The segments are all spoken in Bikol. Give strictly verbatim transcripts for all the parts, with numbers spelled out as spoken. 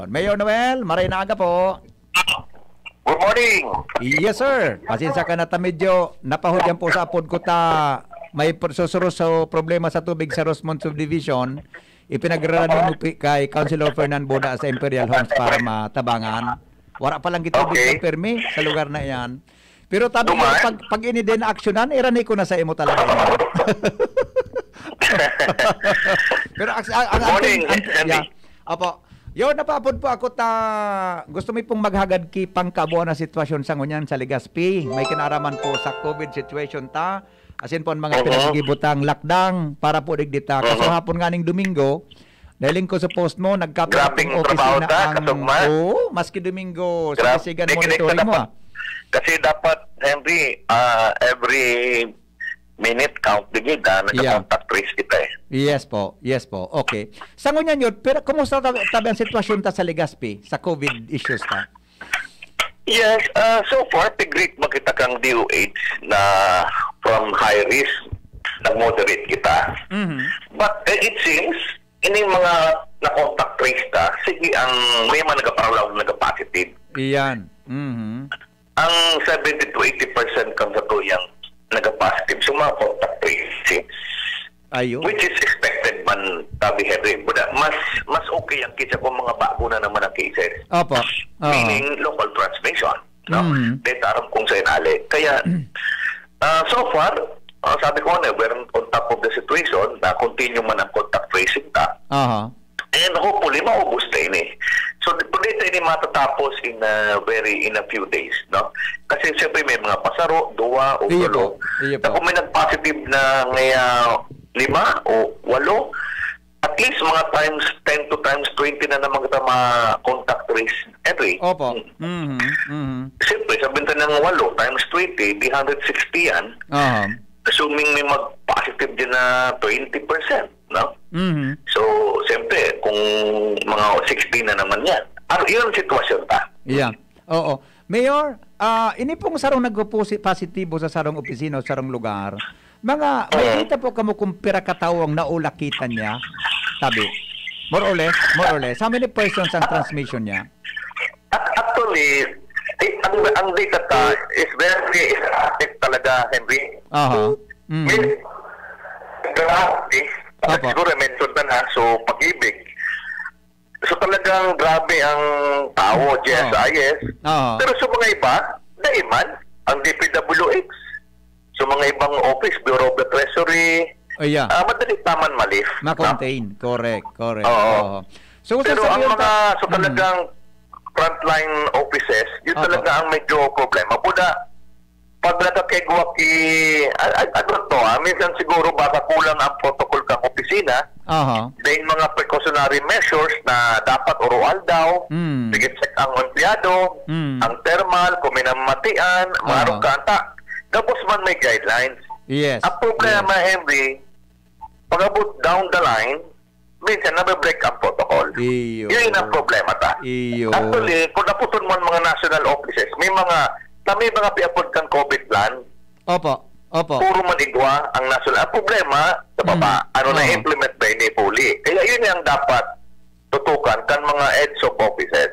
Mayor Noel, maray na aga po. Good morning. Yes, sir. Pasensya ka na ta, medyo napahudyan po sa apod ko ta may pr- susuros sa problema sa tubig sa Rosmond Subdivision. Ipinagrarani mo pi- kay Councilor Fernan Boda sa Imperial Homes para matabangan. Wala pa lang gitubig Okay. na permi sa lugar na iyan. Pero tabi Duman? Pag, pag ini din aksyonan, irani ko na sa imo talaga yan. Pero ang, ang, ang, Morning, ang, Andy. Yeah. Opo. Yo, napaapod po ako ta gusto mi pong maghagad ki pangkabuan na sitwasyon sa ngunyan sa Legazpi. May kinaraman po sa covid situation ta. Asin po ang mga Mhm. pinagigibutang lakdang para po digdi ta. Mhm. Kaso hapon nga ning Domingo, dahil ko sa post mo, nagkapit Grabing ang trabaho opisina ta, ang kasugma. Oo, maski Domingo, Grab- sisigan Di, connect monitoring na mo, dapat. ah. Kasi dapat, Henry, ah, every minute count digid, ah, Yeah. nagka-contact trace kita eh. Yes po, yes po. Okay. Sa ngunyan yun, pero kumusta tabi, tabi ang sitwasyon ta sa Legazpi, sa covid issues ta? Yes, ah, so far, pig-rate man kita kang D O H na from high risk, nag-moderate kita. Mhm. But, eh, it seems, ining mga na-contact trace ta, sige ang may mga nagaparalaw, nagapositive. Iyan. Mhm. Ang seventy to eighty percent kan satuyang nagapositive sa mga contact tracing. Ayun. Which is expected man, tabi Henry. Buda, mas, mas okay ang kisa kung mga bago na naman ang cases. Opo. Oo. Meaning, local transmission. No? Mhm. Dahil aram kung sa inali. Kaya, ah, so far, ah, sabi ko na, we're on top of the situation na continue man ang contact tracing ta. Aha. And hopefully, maubos na ini. So, di- pwede ito ini matatapos in a very, in a few days, no? Kasi siyempre may mga pasaro, duwa o Iyo tulo. po, iyo Na po. kung may nag-positive na ngaya lima o walo, at least mga times ten to times twenty na naman kita ma-contact trace, Henry. Opo. Hmm. Mhm, mhm. Siyempre, sa binta ng walo times twenty, di hundred sixty yan. Aha. Assuming may mag-positive din na twenty percent, no? Mhm. So, siyempre, kung mga sixteen na naman yan, ano, yun ang sitwasyon ta. Yeah. Oo. Mayor, ah, ini pong sarong nagpo-posi-, positibo sa sarong opisina o sarong lugar, mga, may Oo. kita po kamo kung pira ka tawo ang naulakitan niya? Tabi. More or less, more or less. How many persons ang transmission niya? Ac-, actually, eh, ang, ang data ta is very erratic talaga, Henry. Aha. Mm. May, grabe. Opo. Siguro mention ta na, so, Pag-ibig. So, talagang grabe ang tawo, Oo. G S I S. Oo. Pero sa mga iba, daiman, ang D P W H. Sa mga ibang office, Bureau of the Treasury, Oh, yeah. ah, madali naman ma-lift, no? Ma-contain. Correct, correct. Oo. Oo. So, Pero ang sasabihin mga, ta- so Mm. talagang frontline offices, yun Opo. talaga ang medyo problema. Buda, pag nakakigwa ki-, I, I, I don't know, ah, minsan siguro baka kulang ang protocol kang opisina, Aha. then mga precautionary measures na dapat oroaldaw, Mm. sige check ang empleyado, Mm. ang thermal, kung may namatian, mga Aha. rukanta. Tapos man may guidelines. Yes. Ang problema, Yes. Henry, pag-abot down the line, minsan nabe-break ang protocol. Iyo. Yun ang problema ta. Iyo. Actually, kung naputon mo ang mga national offices, may mga, na may mga piapod kang covid plan, Opo. Opo. puro man igwa ang national. Ang problema, sa baba, Mm. ano Oo. na-implement ba ini fully? Kaya yun ang dapat tutukan kan mga heads of offices.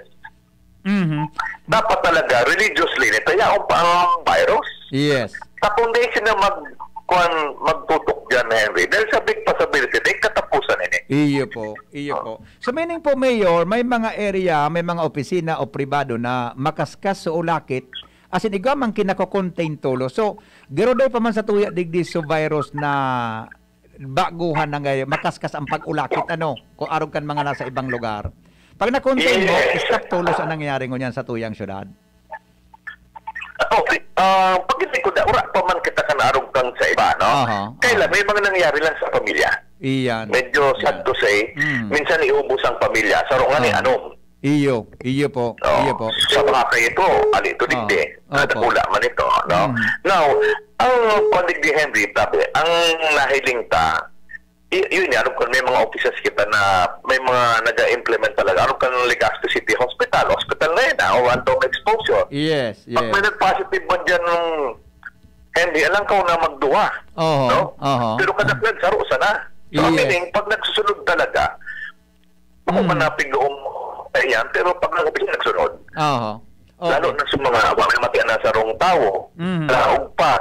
Mhm. Dapat talaga, religiously, nitayaon pa ang virus. Yes. Sa kung di sila mag-, kuwan, magtutok dyan, Henry. Dahil sa big possibility, dahil katapusan ini. Iyo po, iyo Ah. po. So meaning po, Mayor, may mga area, may mga opisina o pribado na makaskas sa ulakit, as in, igwa man kinako-contain tolo. So, giroday pa man sa tuya digdi sa virus na baguhan na ngayon, makaskas ang pag-ulakit, ano, kung arog kan mga nasa ibang lugar. Pag na-contain mo, Yes. stop tolos ang nangyayari ngunyan sa tuyang syudad. Okay. Ah, pag hindi ko da, wala pa man kita kan arog kang sa iba, no? Aha, Kaya aha. lang, may mga nangyari lang sa pamilya. Iyan. Medyo sad Iyan. to say, Mm. minsan iubos ang pamilya. Sa rungan ni Aha. anom. Iyo, iyo po, Oo. iyo po. Sa mga kayo ito, ali ito Oo. digdi. Opo. Nadakula man ito, no? Mm. Now, ang pandigdi, Henry, tabi, ang nahiling ta, y-, yun yan, kung may mga offices kita na may mga nag-implement talaga. Ano kan Legazpi City Hospital? Hospital na yun, ah, o random exposure. Yes, Pag may yes. nag-positive man dyan nung Henry, alam ka na magduwa. Oho, No? oho. Pero kadaklan, saro sana. So, Yes. meaning, pag nagsusunod talaga, ako Mm. man napig-, um, eh, iyan, pero pag nag-opisina, nagsunod. Aha. Lalo Okay. na sa mga, wa may matian na sarong tawo, Mhm. laog pa.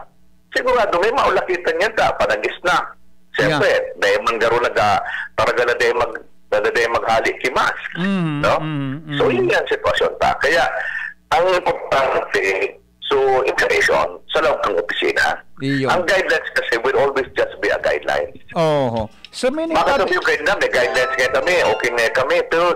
Sigurado may maulakitan yan ta, panagis na. Siyempre, Yeah. dahil man garo naga-, talaga na dahil mag-, na dahil maghali ki mask, Mhm, no? mhm, So, mhm. yun yan sitwasyon ta. Kaya, ang importante, so, information sa loob ng opisina. Iyo. Ang guidelines kasi will always just be a guidelines. Oho. So, meaning Baka sabi sabi yung guide na, may guidelines nga kami, okay na kami, pero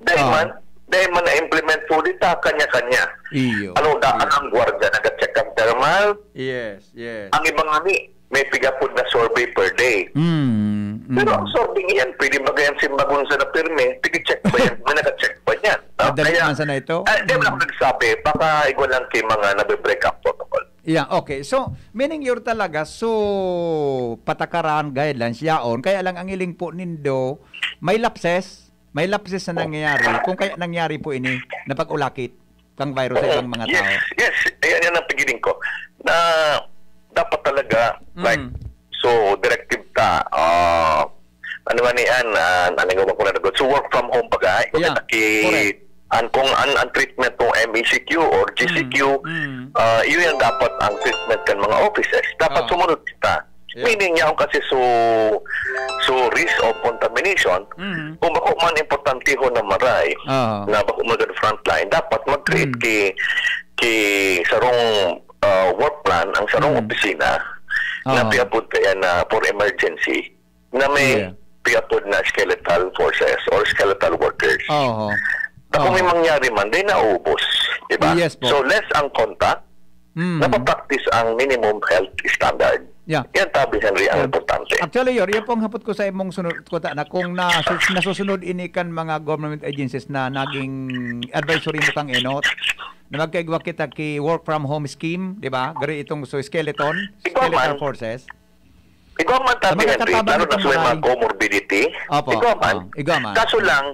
dahil Ah. man, dahil man na-implement po dito, kanya-kanya. Iyo. Ano, daan Iyo. ang gwardiya, nag-check ang thermal. Yes, yes. Ang ibang ani, may pigapod na survey per day. Mm, mm. Pero ang survey niyan, pwede ba yan simbagon sa na pirmi? Pigi-check ba yan? May nag-check ba yan? No? Madali Kaya, man sana ito? ah, di Mm. lang nagsabi, baka igwa lang kay mga nabe-break ang protocol. Yeah, okay. So, meaning you're talaga, so, patakaran, guidelines, yaon. Kaya lang ang iling po nindo, may lapses, may lapses na nangyayari. Kung kaya nangyari po ini, napag-ulakit kang virus sa Oo. ibang mga Yes, tao. yes. Ayan yan ang pigiling ko. Na dapat talaga, Mm. like, so, directive ta, ah, ano man yan, ah, ano nga ba ko na nagod? So, work from home pa ga, Yeah, kita ki, correct. an, kung an, an treatment ng M E C Q or G C Q, Mm, mm. ah, yun yung dapat ang treatment kan mga offices. Dapat Oo. sumunod kita. Yeah. Meaning, yaon kasi so, so risk of contamination, Mhm. kung bako man importantihon na maray, Oo. na bako man gad frontline, dapat mag-create Mm. ki, ki sarong, ah, work plan ang sarong Mm. opisina na Oo. piyapod kaya na for emergency, na may Yeah. piyapod na skeletal forces or skeletal workers. Oo. Na kung may Oo. mangyari man, di naubos, di ba? Yes po. So, less ang contact, Mm. napapractice ang minimum health standard. Yeah. Yan, Tabi Henry, ang Yeah. importante. Actually, Yor, yan po ang hapot ko sa imong sunod, kuta, na kung nasu-, nasusunod ini kan mga government agencies na naging advisory mo kang enot, na magkaigwa kita ki work from home scheme, di ba? Gari itong so skeleton, Ikaw skeletal man. forces. Ikaw man, Sa Tabi mga Henry, katabang lalo na itong sa may mga maray. comorbidity, Opo, ikaw man. oh, ikaw man. Kaso lang,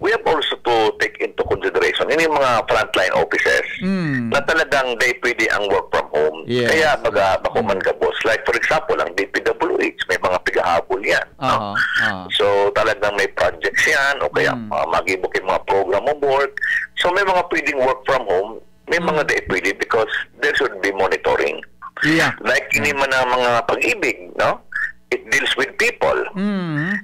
we have also to take into consideration, yun yung mga frontline officers Mm. na talagang they pwede ang work from home. Yes, Kaya baga, yes. bako man Mm. gabos. Like, for example, ang D P W H, may mga pigahabol yan, no? Aha, aha. So, talagang may projects yan, o kaya, Mm. ah, magibok yung mga program of work. So, may mga pwedeng work from home, may mga Mm. di pwede because there should be monitoring. Yeah. Like, ini Mm. man ang mga pag-ibig, no? It deals with people. Mm.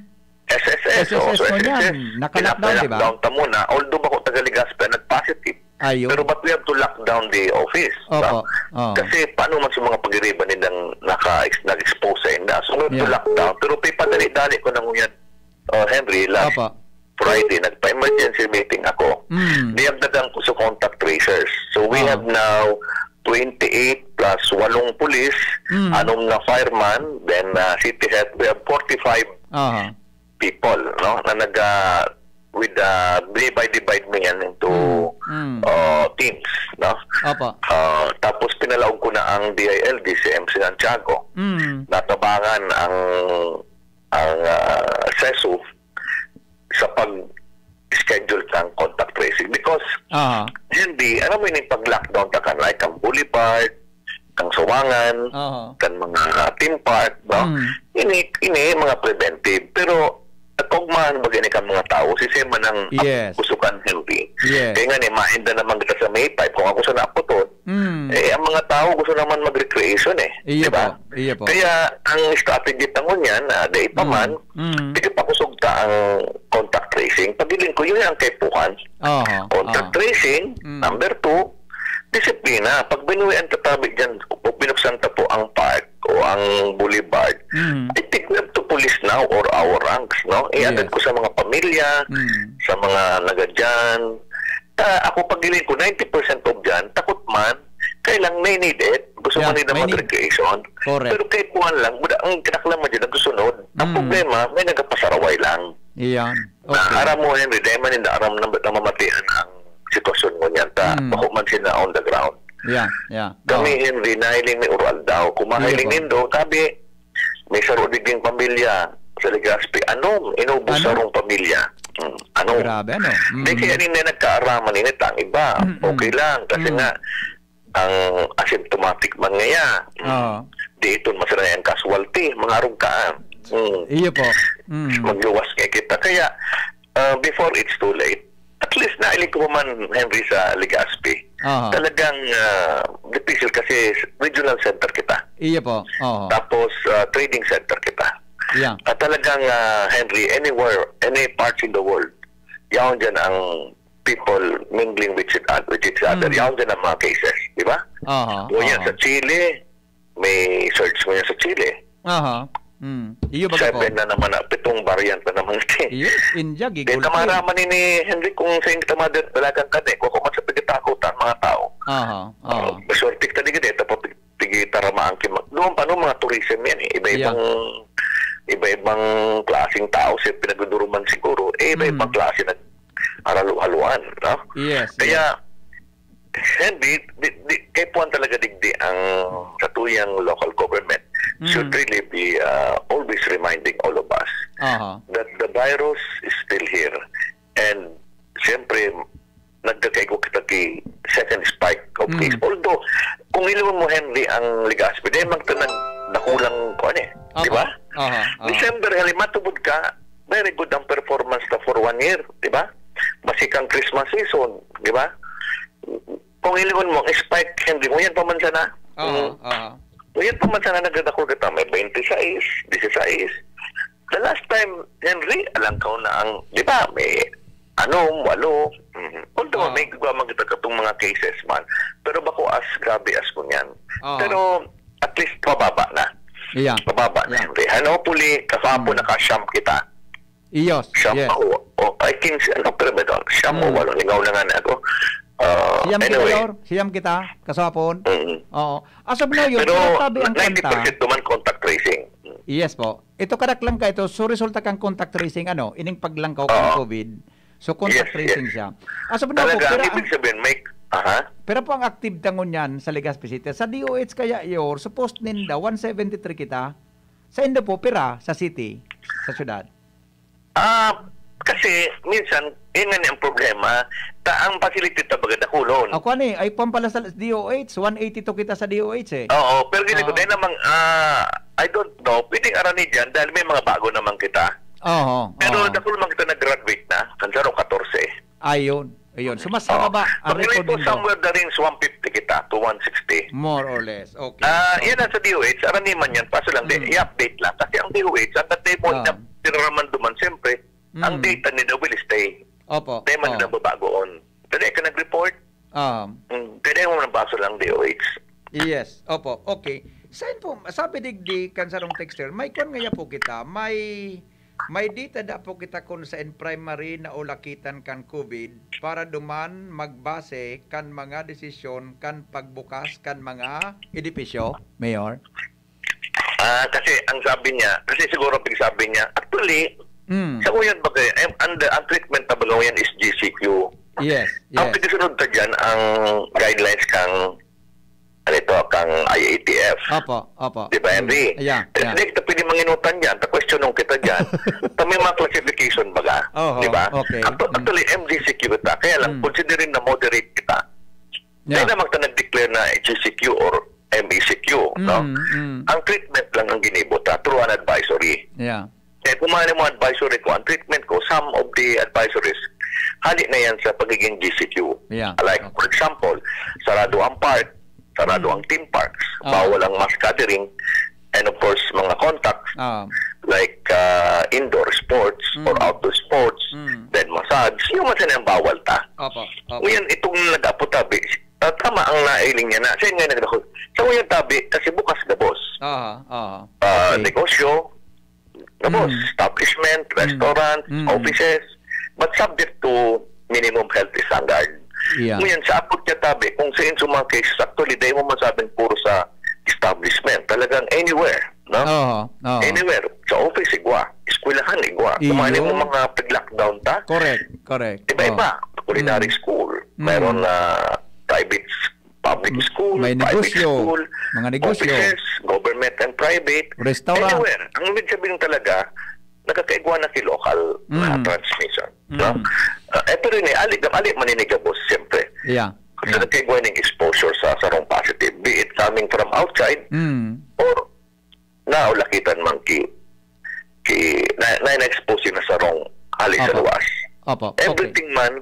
S S S, S S S oh, so po S S S, yan. Naka-lockdown, di ba? pinapa-lockdown ta muna. Although bako taga Legazpi nag-positive. Ayun. Pero but we have to lock down the office, Opo. no? Oo. Kasi paano man sa mga pag-iriba nilang naka-, nag-expose sa inda? So we have to Yeah. lock down. Pero pipadali-dali ko na ngunyan, uh, Henry, last Opo. Friday, nagpa-emergency meeting ako. Mm. Diyagdagan ko sa contact tracers. So we Ah. have now twenty-eight plus walong pulis, Mm. anom na fireman, then, uh, city health, we have forty-five Aha. people, no, na nag, ah, with, ah, divide, divide mo yan into, Mm, mm. ah, teams, no? Opo. Ah, tapos pinalaog ko na ang D I L D C M Santiago. Mm. Natabangan ang, ang, ah, sesu sa pag-schedule ng contact tracing. Because, Aha. hindi, alam mo yun, yung pag-lockdown ta kan, like, ang Boulevard, kang Sawangan, Aha. kan mga theme park, no? Mm. Ini, ini mga preventive. Pero, nagkaugmahan ba gani kan mga tao? Si Sema nang Yes. pusukan, Henry. Yes. Kaya nga ni, mainda naman kita sa May five. Kung ako sa naputon, Mm. eh, ang mga tao gusto naman mag-recreation eh. Iyo Di ba? po. Iyo po. Kaya, ang strategy ta ngunyan, ah, dai pa Mm. man, Mm. sige pa kusog ta ang contact tracing. Paghiling ko, yun ang kaipuhan. Aha, Contact aha. tracing, Mm. number two, disiplina. Pag binuwian ta tabi dyan, o binuksan ta po ang park o ang boulevard, Mm. I think we have to police now or our ranks, no? Iagad Yes. ko sa mga pamilya, Mm. sa mga nagadyan. Ta, ako paghiling ko, ninety percent of dyan, takot man, kaya lang may need it. Gusto Yeah, man nila may need. mag-recreation. Correct. Pero kaipuhan lang, buda, ang kinakailangan dyan, nagsusunod. Ang Mm. problema, may nagapasaraway lang. Iyan. Na Okay. aram mo, Henry, dahil man yung aram na, na mamatian ang sitwasyon mo niyan, ta, Mm. bako man sila on the ground. Yeah, yeah. Kami, Oo. Henry, nahiling may oral daw. Kung mahiling Iya po. nindo, sabi, may saro digding pamilya sa Legazpi. Ano? Inubos Ano? sarong pamilya. Hmm. Ano? Grabe, ano? Di Mm. kaya nila nagkaaraman, init ang iba. Mm-mm. Okay lang. Kasi Mm. nga, ang asymptomatic man ngaya. Hmm. Oo. Di ito masira ang casualty, mga arog kaan. Hmm. Iyo po. Mm. Magluwas nga kita. Kaya, ah, before it's too late, At least nailing ko pa man, Henry, sa Legazpi. Aha. Talagang, ah, difícil kasi regional center kita. Iyo po. Oho. Tapos, ah, trading center kita. Yeah. At talagang, ah, Henry, anywhere, any parts in the world, yaon dyan ang people mingling with each, with each other. Mm. Yaon dyan ang mga cases, di ba? Aha, Ngunyan aha. sa Chile, may surge ngunyan sa Chile. Aha. Mm. Iyo ba Seven po? na naman na, pitong variant na naman. Yes, India, Di gigulpi. Tamara man ini, Henry, kung sa inyo tamada, dalagan ka na eh. Kung ako man sa pagkatakutan, mga tao. Aha, aha. Uh, maswerte ka na gid eh, tapos pig-, pigitaramaan ki ma-, doon pa, no, mga tourism yan eh. Iba-ibang, Yeah. iba-ibang klaseng tao siya pinagduduruman siguro. Eh, iba-ibang Mm. klase nag-aralo-haloan, no? Yes, Kaya, yes. Hindi, di, di, kay Puan talaga digdi ang satuyang local government Mm. should really be, uh, always reminding all of us Aha. that the virus is still here. And siyempre, nagkakaigwa kita ki second spike of Mm. case. Although, kung ilimon mo, Henry, ang Legazpi, dahil man ito nagdakulang, kuwan eh, Aha. di ba? Aha, aha. December, Henry, matubod ka, very good ang performance na for one year, di ba? Maski kang Christmas season, di ba? Kung ilingon mo, ang spike, Henry, ngunyan pa man sana. Oo, Mm. oo. Ngunyan pa man sana nagdadakul kita, may twenty-six, dieciséis. The last time, Henry, alangkaw na ang, di ba, may anom, walo. Mm. Although, Oo. may iba man kita katong mga cases man. Pero bako as grabe as ngunyan. Oo. Pero, at least, pababa na. Yeah. Pababa na, Yeah. Henry. And hopefully, kasapon Mm. naka-siyam kita. Iyos, Siyam yes. o, o, ay, quince, ano, pero ba ito? Siyam o Mm. walo, lingaw na nga na ako. Ah, Siyam kita, anyway. Lor. Siyam kita, kasapon. Mm. Oo. As of now, yun, Pero pero sabi ang ninety percent kanta. naman contact tracing. Yes po. Ito, kadak lang ka ito. So, resulta kang contact tracing, ano, ining paglangkaw kang Oo. COVID. So, contact Yes, tracing yes. siya. As of now po, Talaga, ang pira ibig ang, sabihin, may, aha. pira po ang active ta ngunyan sa Legazpi City. Sa D O H kaya, Yor, supposed ninda, one seventy-three kita. Sa indo po, pira sa city, sa syudad? Ah, kasi minsan, yun nga ni ang problema, ta, ang facility ta baga dakulon. Ako ani, ay pampala sa D O H, one eighty-two kita sa D O H eh. Oo, pero gini ko, Oo. dahil namang, ah, I don't know, pwedeng arani dyan dahil may mga bago naman kita. Oo, Pero oo. dakul man kita nag-graduate na, kan saro, katorse. Ayun, ayun. So, mas Oo. mababa ang Pag record ito, nindo. somewhere the range, one fifty kita to one sixty. More or less. Okay. Ah, So, yan ang sa D O H, arani man yan. Kaso lang, di, Mm. i-update lang. Kasi ang D O H, ang dati mo, Ah. na, pinaraman duman, siyempre, ang Mm. data nila will stay. Opo. Di man Oo. nila babagoon. Dali ka nag-report, Um, Mm, pwede mo nabasa lang D O H. Yes, opo. Okay. Sain po, sabi digdi kan sarong texter, may kwan ngaya po kita, may, may data da po kita kun saen primary na ulakitan kan COVID para duman magbase kan mga desisyon kan pagbukas kan mga edipisyo, Mayor? Ah, kasi ang sabi niya, kasi siguro pagsabi niya, actually, Mm. sa uyan bagay, em, ang, ang treatment na baga yan is G C Q. Yes, Ang yes. pagkasunod ta dyan, ang guidelines kang, ano ito, kang I A T F. Opo, opo. Di ba, Mm. Henry? Yeah, Pero yeah. hindi kita pwede manginutan dyan, ta-questionon kita dyan. Ta may mga classification baga, Oho, di ba? okay. Actu-, Mm. actually, M G C Q kita, kaya lang, Mm. considering na moderate kita, Yeah. Kaya naman ka nag-declare na G C Q or M E C Q, no? Mm, mm. Ang treatment lang ang ginibo ta through an advisory. Yeah. Kaya kung mga mo advisory ko, ang treatment ko, some of the advisories, hali na yan sa pagiging G C Q. Yeah. Like, Okay. for example, sarado ang park, sarado Mm. ang theme parks, Ah. bawal ang mass gathering, and of course, mga contacts, Ah. like, ah, indoor sports or Mm. outdoor sports, Mm. then massage, yung man sana ang bawal ta. Opo, opo. Ngayon, itong nag-Abu Dhabi, ah, tama ang nailing niya na. Siya nga nagdakol. Sa ngayon, tabi, kasi bukas gabos. Aha, aha. Ah, Okay. negosyo, gabos. Mm. Establishment, Mm. restaurant, Mm. offices, but subject to minimum health standard. Yeah. Ngayon, sa abot niya tabi, kung sa inyo mga cases, actually, dahil mo masabing puro sa establishment, talagang anywhere, no? Oo, oo. Anywhere. Sa office, igwa. Eskwelahan, igwa. Iyo. Kung ano yung mga pag-lockdown ta, Correct, correct. Iba-iba. Oo. Culinary Mm. school, Mm. mayroon na private s-, public M-, school, may private negosyo, school, mga negosyo. offices, government and private, Restaurant. anywhere. Ang ibig sabihin talaga, nakakaigwa na ki local na Mm. transmission, no? Mm. Ah, eto rin eh, ali, ali maninigabos, siyempre. Yeah. Kasi Yeah. nagkaigwa ng exposure sa sarong positive, be it coming from outside Mm. or naulakitan man ki, ki, na, na, na-expose na sarong ali sa Opo. luwas. Opo. Okay. Everything man,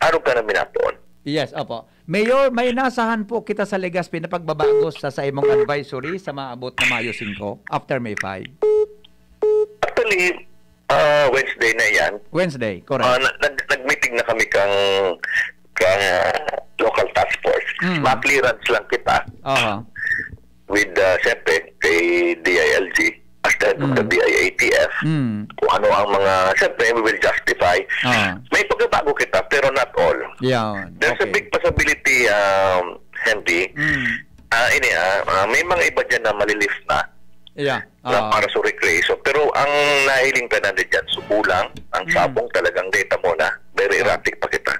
Arog ka na minapoon. Yes, opo. Mayor, may nasahan po kita sa Legazpi na pagbabago sa, sa imong advisory sa maabot na Mayo singko, after May five? Actually, ah, Wednesday na yan. Wednesday, correct. Ah, na- nag- nag-meeting na kami kang, kang ah, local task force. Mm. Ma-clearance lang kita Aha. with, ah, siyempre, kay D I L G, as the head of the Mm. D I A T F. Mm. Kung ano ang mga, siyempre, we will justify. Ah. May pagbabago kita, pero not all. Yan. There's a Okay. big possibility, um, Henry. Mm. Ah, ini, ah, ah, may mga iba dyan na malilift na, Yeah. na Ah. para sa recreation. Pero ang nahiling ka na dyan, Subo lang, ang Mm. Sabong talagang data mo na, very Ah. erratic pa kita.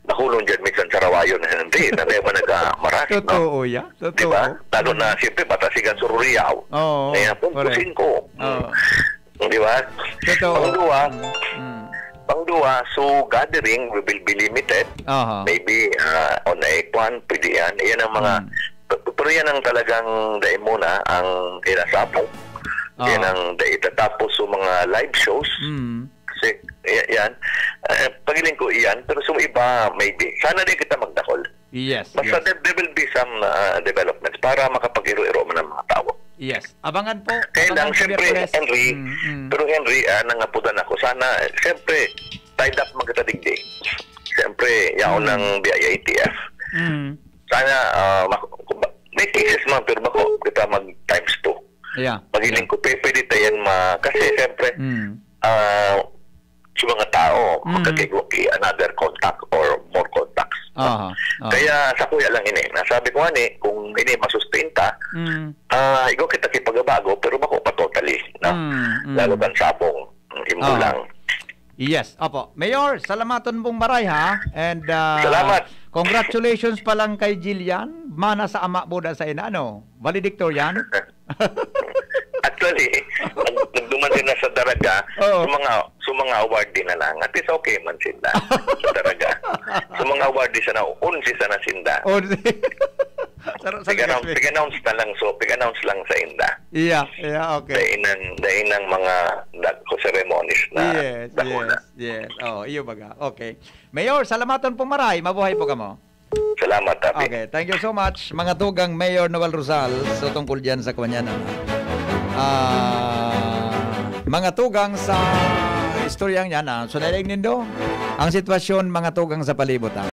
Nahulong dyan minsan sa Rawayon, Henry, na may mga nagamaras, no? Totoo yan. Totoo. Di ba? Lalo na, Mm. siyempre, Batasigan, Sururiao. Oo, Kaya, punto correct. singko. Oo. Di ba? Totoo. Pangduwa, Mm, mm. pangduwa, so gathering will be limited. Aha. Maybe, ah, on a kwan, pwede yan. Yan ang mga, Mm. pe-, pero yan ang talagang dai muna, ang kinasabong. Aha. Yan ang dai. Tapos, so mga live shows. Mm. Kasi, y- yan. Eh, pagiling ko iyan, pero sa iba, maybe. Sana di kita magdakol. Yes, Basta yes. there, there will be some, ah, developments para makapag-iro-iro man ang mga tao. Yes. Abangan po. Kaya Abangan lang, sa siyempre, Miyerkules. Henry, Mm, mm. pero Henry, ah, nangapudan ako. Sana, siyempre, tied up man kita digdi. Siyempre, yaon Mm. ng B I A T F. Mm. Sana, ah, mak- kumba- may cases man, pero bako kita mag times two. Yeah. Pagiling Yeah. ko, pe- pwede tayo yan ma-, kasi siyempre, Mm. ah, sa mga tao, Mm. makakigwa ki another contact or more contacts. Aha, aha. Kaya sa kuya lang ini, nasabi ko nga ni, kung ini masustain ta, Mm. ah, igwa kita kipagabago, pero bako pa totally, no? Mm, mm. Lalo kan sabong, mm, imo Aha. lang. Yes, opo. Mayor, salamaton pong maray, ha? And, ah, Salamat. congratulations pa lang kay Jillian, mana sa ama po da sa ina, ano? Valedictorian? Actually, nag- nagduman din na sa Daraga, Oo. sa mga, sa mga award din na lang. At least okay man sila sa Daraga. Sa mga award din sana, unsi sana sinda. Oh, sa, sa Pig-announce, Legazpi. Pig-announce na lang, so, pig-announce lang sa inda. Yeah, yeah, okay. Dai nang, dai nang mga dagko ceremonies na Yes, dakula. yes, yes. Oh, iyo baga. Okay. Mayor, salamaton pong maray. Mabuhay po kamo. Salamat, Happy. Okay, thank you so much, mga tugang Mayor Noel Rosal, sa tungkol diyan sa kanya na. Ah, mga tugang sa istoryang yan, ah. So, narinig nindo ang sitwasyon, mga tugang sa palibot, ah.